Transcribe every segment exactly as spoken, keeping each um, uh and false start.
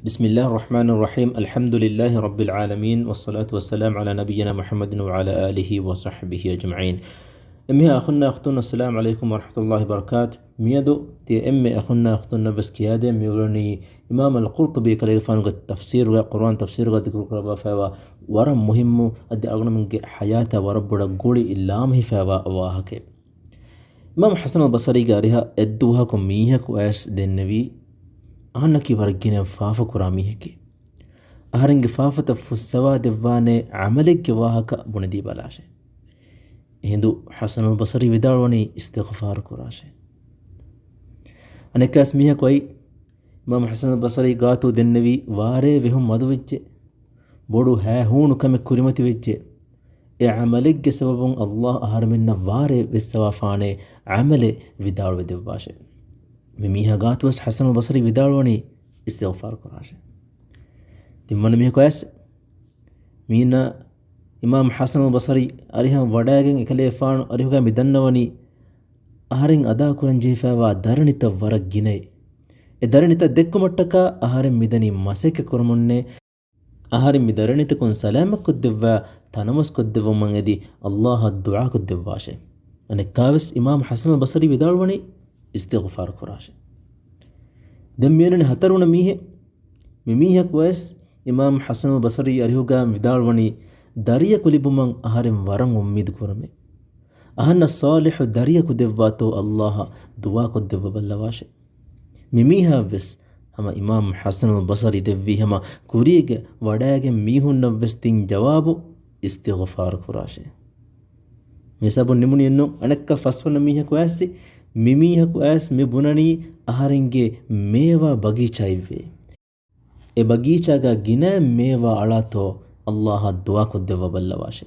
بسم الله الرحمن الرحيم. الحمد لله رب العالمين، والصلاة والسلام على نبينا محمد وعلى آله وصحبه أجمعين. އެންމެހާ އަޚުންނާ އުޚްތުން، އައްސަލާމު ޢަލައިކުމް ވަރަޙްމަތުﷲި ވަބަރަކާތު. މިއަދު ތިޔަ އެންމެ އަޚުންނާ އުޚްތުންނަށް ވެސް ކިޔާދޭން މިއުޅެނީ އިމާމް އަލް ޤުރްޠުބީ ކަލޭގެފާނުގެ ތަފްސީރުގަ، ޤުރުއާން ތަފްސީރުގަ ޛިކުރު ކުރައްވާފައިވާ ވަރަށް މުހިއްމު، އަދި އަޅުގަނޑުމެންގެ ޙަޔާތަށް ވަރަށް ބޮޑަށް ގުޅި ލާމެހިފައިވާ ވާހަކައެއް. އިމާމް ޙަސަނުލް ބަޞަރީގެ އަރިހަށް އެއްދުވަހަކު މީހަކު އައިސް ދެންނެވީ، އަހަންނަކީ ވަރަށް ގިނަ ފާފަކުރާ މީހެކޭ. އަހަރެންގެ ފާފަތައް ފުއްސަވާ ދެއްވާނޭ ޢަމަލެއްގެ ވާހަކަ ބުނެދީބަލާށޭ. އެހިނދު ޙަސަނުލް ބަޞަރީ ވިދާޅުވަނީ އިސްތިޣްފާރު ކުރާށޭ. އަނެއްކާސް މީހަކު އައި، އިމާމް ޙަސަނުލް ބަޞަރީ ގާތު ދެންނެވީ، ވާރޭ ވެހުން މަދުވެއްޖެ. ބޮޑު ހައިހޫނު ކަމެއް ކުރިމަތިވެއްޖެ. އެ ޢަމަލެއްގެ ސަބަބުން ﷲ އަހަރެމެންނަށް ވާރޭ ވެއްސަވާފާނޭ ޢަމަލެއް ވިދާޅުވެ ދެއްވާށޭ. މި މީހާ ގާތުވެސް ޙަސަނުލް ބަޞަރީ ވިދާޅުވަނީ އިސްތިޣްފާރު ކުރާށޭ. ތިންވަނަ މީހަކު އައިސް މީނަ އިމާމް ޙަސަނުލް ބަޞަރީ އަރިހަށް ވަޑައިގެން އެކަލޭފާނު އަރިހުގަ މި ދަންނަވަނީ، އަހަރެން އަދާކުރަން ޖެހިފައިވާ ދަރަނިތައް ވަރަށް ގިނައޭ. އެ ދަރަނިތައް ދެއްކުމަށްޓަކާ އަހަރެން މިދަނީ މަސައްކަތް ކުރަމުންނޭ. އަހަރެން މި ދަރަނިތަކުން ސަލާމަތްކޮށްދެއްވާ، ތަނަވަސްކޮށްދެއްވުމަށް އެދި ﷲ އަށް ދުޢާކޮށްދެއްވާށޭ. އަނެއްކާވެސް އިމާމް ޙަސަނުލް ބަޞަރީ ވިދާޅުވަނީ އިސްތިޣްފާރު ކުރާށޭ. ދެން މިއަންނަނީ ހަތަރުވަނަ މީހެއް. މި މީހަކު ވެސް އިމާމް ޙަސަނުލް ބަޞަރީ އަރިހުގަ ވިދާޅުވަނީ، ދަރިޔަކު ލިބުމަށް އަހަރެން ވަރަށް އުއްމީދު ކުރަމޭ. އަހަންނަށް ޞާލިޙު ދަރިޔަކު ދެއްވާތޯ ﷲ އަށް ދުޢާކޮށްދެއްވަބައްލަވާށޭ. މި މީހާ ވެސް ހަމަ އިމާމް ޙަސަނުލް ބަޞަރީ ދެއްވީ ހަމަ ކުރީގެ ވަޑައިގެން މީހުންނަށް ވެސް ދިން ޖަވާބު އިސްތިޣްފާރު ކުރާށޭ. މި ހިސާބުން ނިމުނީއެއްނު. އަނެއްކާ ފަސްވަނަ މީހަކު އައިސް، މި މީހަކު އައިސް މި ބުނަނީ އަހަރެންގެ މޭވާ ބަގީޗާއެއްވޭ. އެ ބަގީޗާގަ ގިނަ މޭވާ އަޅާތޯ ﷲ އަށް ދުޢާކޮށްދެއްވަބައްލަވާށޭ.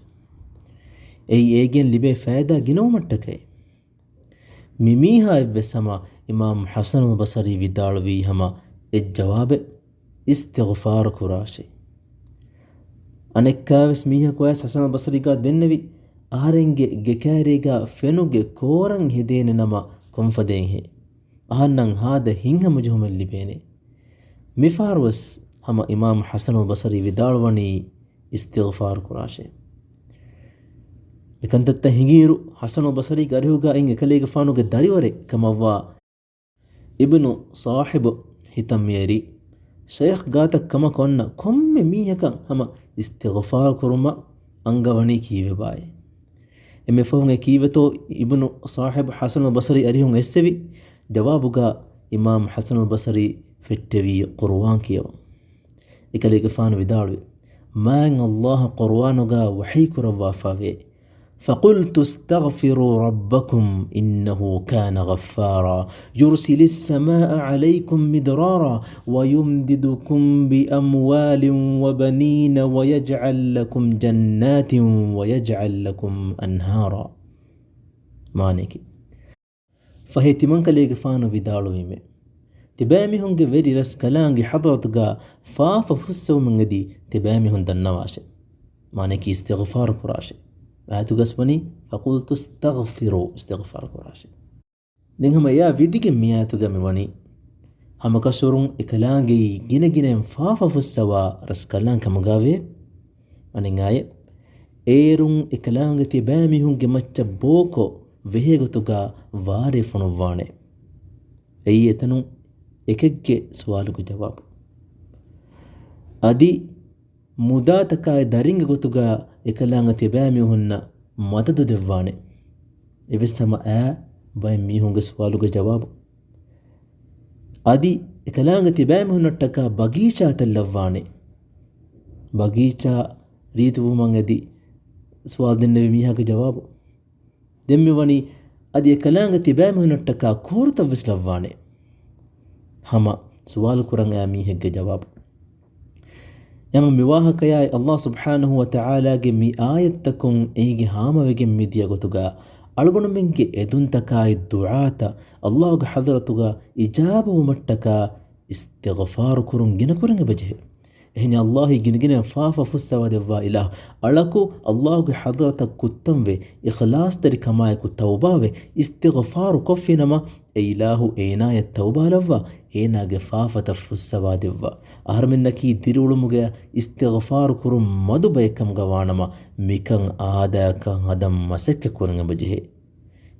އެއީ އޭގެން ލިބޭ ފައިދާ ގިނަވުމަށްޓަކައި. މި މީހާ އެއްވެސް ހަމަ އިމާމް ޙަސަނުލް ބަޞަރީ ވިދާޅުވީ ހަމަ އެއް ޖަވާބެއް، އިސްތިޣްފާރު ކުރާށޭ. އަނެއްކާވެސް މީހަކު އައިސް ޙަސަނުލް ބަޞަރީގާ ދެންނެވި، އަހަރެންގެ ގެކައިރީގާ ފެނުގެ ކޯރަން ހެދޭނެ ނަމަ ކޮންފަދައިންހޭ؟ އަހަންނަށް ހާދަ ހިތްހަމަޖެހުމެއް ލިބޭނެ. މިފަހަރުވެސް ހަމަ އިމާމް ޙަސަނުލް ބަޞަރީ ވިދާޅުވަނީ އިސްތިޣްފާރު ކުރާށޭ. މިކަންތައްތައް ހިނގިއިރު، ޙަސަނުލް ބަޞަރީގެ އަރިހުގާ އިން އެކަލޭގެފާނުގެ ދަރިވަރެއް ކަމަށްވާ އިބްނު ޞާޙިބު ހިތަށް މިއެރި، ޝައިޚް ގާތަށް ކަމަކަށް އޮންނަ ކޮންމެ މީހަކަށް ހަމަ އިސްތިޣްފާރު ކުރުމަށް އަންގަވަނީ ކީއްވެބާއޭ؟ އެންމެ ފަހުން އެ ކީއްވެތޯ އިބްނު ޞާޙިބު ޙަސަނުލް ބަޞަރީ އަރިހުން އެއްސެވި. ޖަވާބުގަ އިމާމް ޙަސަނުލް ބަޞަރީ ފެއްޓެވީ ޤުރުއާން ކިޔަވަން. އެކަލޭގެފާނު ވިދާޅުވި، މާތް ﷲ ޤުރުއާނުގަ ވަޙީ ކުރައްވާފަވޭ، فقلت استغفروا ربكم إنه كان غفارا يرسل السماء عليكم مدرارا ويمددكم بأموال وبنين ويجعل لكم جنات ويجعل لكم أنهارا. މާނައަކީ، ފަހެ ތިމަންކަލޭގެފާނު ވިދާޅުވީމެ، ތިބޭމީހުންގެ ވެރި ރަސްކަލާނގެ ޙަޟްރަތުގަ ފާފަ ފުއްސެވުމަށް އެދި ތިބޭމީހުން ދަންނަވާށެ. މާނައަކީ އިސްތިޣްފާރު ކުރާށެ. އާޔަތުގަސް ވަނީ، فقلت استغفروا، އިސްތިޣްފާރު ކުރާށެ. ދެން ހަމަ އެއާ ވިދިގެން މި އާޔަތުގަ މިވަނީ، ހަމަކަށަވަރުން އެކަލާނގެއީ ގިނަގިނައިން ފާފަ ފުއްސަވާ ރަސްކަލާނގެ ކަމުގަވޭ. އަނެއް އާޔަތް، އޭރުން އެކަލާނގެ ތިބޭމީހުންގެ މައްޗަށް ބޯކޮށް ވެހޭގޮތުގަ ވާރޭ ފޮނުއްވާނެ. އެއީ އެތަނުން އެކެއްގެ ސުވާލުގެ ޖަވާބު. އަދި މުދާތަކާއި ދަރިންގެ ގޮތުގަ އެކަލާނގެ ތިބޭމީހުންނަށް މަދަދު ދެއްވާނެ. އެވެސް ހަމަ އާ ބައެއް މީހުންގެ ސުވާލުގެ ޖަވާބު. އަދި އެކަލާނގެ ތިބޭމީހުންނަށްޓަކާ ބަގީޗާތައް ލައްވާނެ. ބަގީޗާ ރީތިވުމަށް އެދި ސުވާލު ދެންނެވި މީހާގެ ޖަވާބު. ދެން މިވަނީ އަދި އެކަލާނގެ ތިބޭމީހުންނަށްޓަކާ ކޯރުތައްވެސް ލައްވާނެ. ހަމަ ސުވާލު ކުރަން އާ މީހެއްގެ ޖަވާބު. އެހެން މި ވާހަކަޔާއި ﷲ ސުބްޙާނަހޫ ވަތަޢާލާގެ މި އާޔަތްތަކުން އޭގެ ހާމަވެގެން މިދިޔަ ގޮތުގަ އަޅުގަނޑުމެންގެ އެދުންތަކާއި ދުޢާތައް ﷲގެ ޙަޟްރަތުގަ އިޖާބަވުމަށްޓަކާ އިސްތިޣްފާރު ކުރުން ގިނަކުރަން އެބަޖެހޭ. އެހެން ﷲ ގިނަގިނަ ފާފަ ފުއްސަވާ ދެއްވާ އިލާހު. އަޅަކު ﷲގެ ޙަޟްރަތަށް ކުއްތަންވެ، އިޚްލާޞްތެރިކަމާއެކު ތައުބާވެ، އިސްތިޣްފާރު ކޮށްފިނަމަ، އެ އިލާހު އޭނާޔަށް ތައުބާލައްވާ، އޭނާގެ ފާފަތައް ފުއްސަވާ ދެއްވާ. އަހަރުމެންނަކީ ދިރިއުޅުމުގަ އިސްތިޣްފާރު ކުރުން މަދު ބައެއްކަމުގަ ވާނަމަ، މިކަން އާދައަކަށް ހަދަން މަސައްކަތް ކުރަން އެބަޖެހޭ.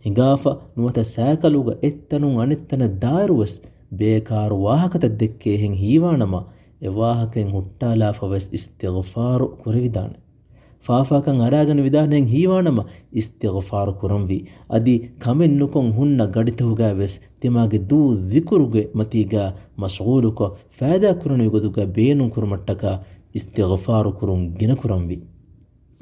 ހިނގާފަ ނުވަތަ ސައިކަލުގަ އެއްތަނުން އަނެއްތަނަށް ދާއިރުވެސް ބޭކާރު ވާހަކަތައް ދެއްކޭހެން ހީވާނަމަ، އެ ވާހަކައިން ހުއްޓާލާފަވެސް އިސްތިޣްފާރު ކުރެވިދާނެ. ފާފާކަން އަރާގަނެވިދާނެހެން ހީވާނަމަ އިސްތިޣްފާރު ކުރަންވީ. އަދި ކަމެއް ނުކޮށް ހުންނަ ގަޑިތަކުގައިވެސް ތިމާގެ ދޫ ޛިކުރުގެ މަތީގަ މަޝްޣޫލުކޮށް، ފައިދާ ކުރަނިވި ގޮތުގަ ބޭނުން ކުރުމަށްޓަކާ އިސްތިޣްފާރު ކުރުން ގިނަ ކުރަންވީ.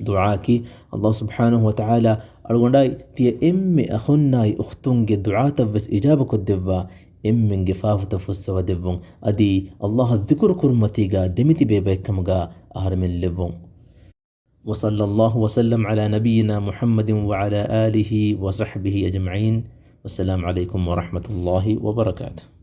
ދުޢާއަކީ ﷲ ސުބްޙާނަހޫ ވަތަޢާލާ އަޅުގަނޑާއި ތިޔަ އެންމެ އަޚުންނާއި އުޚްތުންގެ ދުޢާތައްވެސް އިޖާބަކޮށްދެއްވާ، އެންމެންގެ ފާފަތައް ފުއްސަވަދެއްވުން، އަދި ﷲ އަށް ޛިކުރު ކުރުން މަތީގަ ދެމިތިބޭ ބައެއްކަމުގަ އަހަރެމެން ލެއްވުން. وصلى الله وسلم على نبينا محمد وعلى آله وصحبه أجمعين. والسلام عليكم ورحمة الله وبركاته.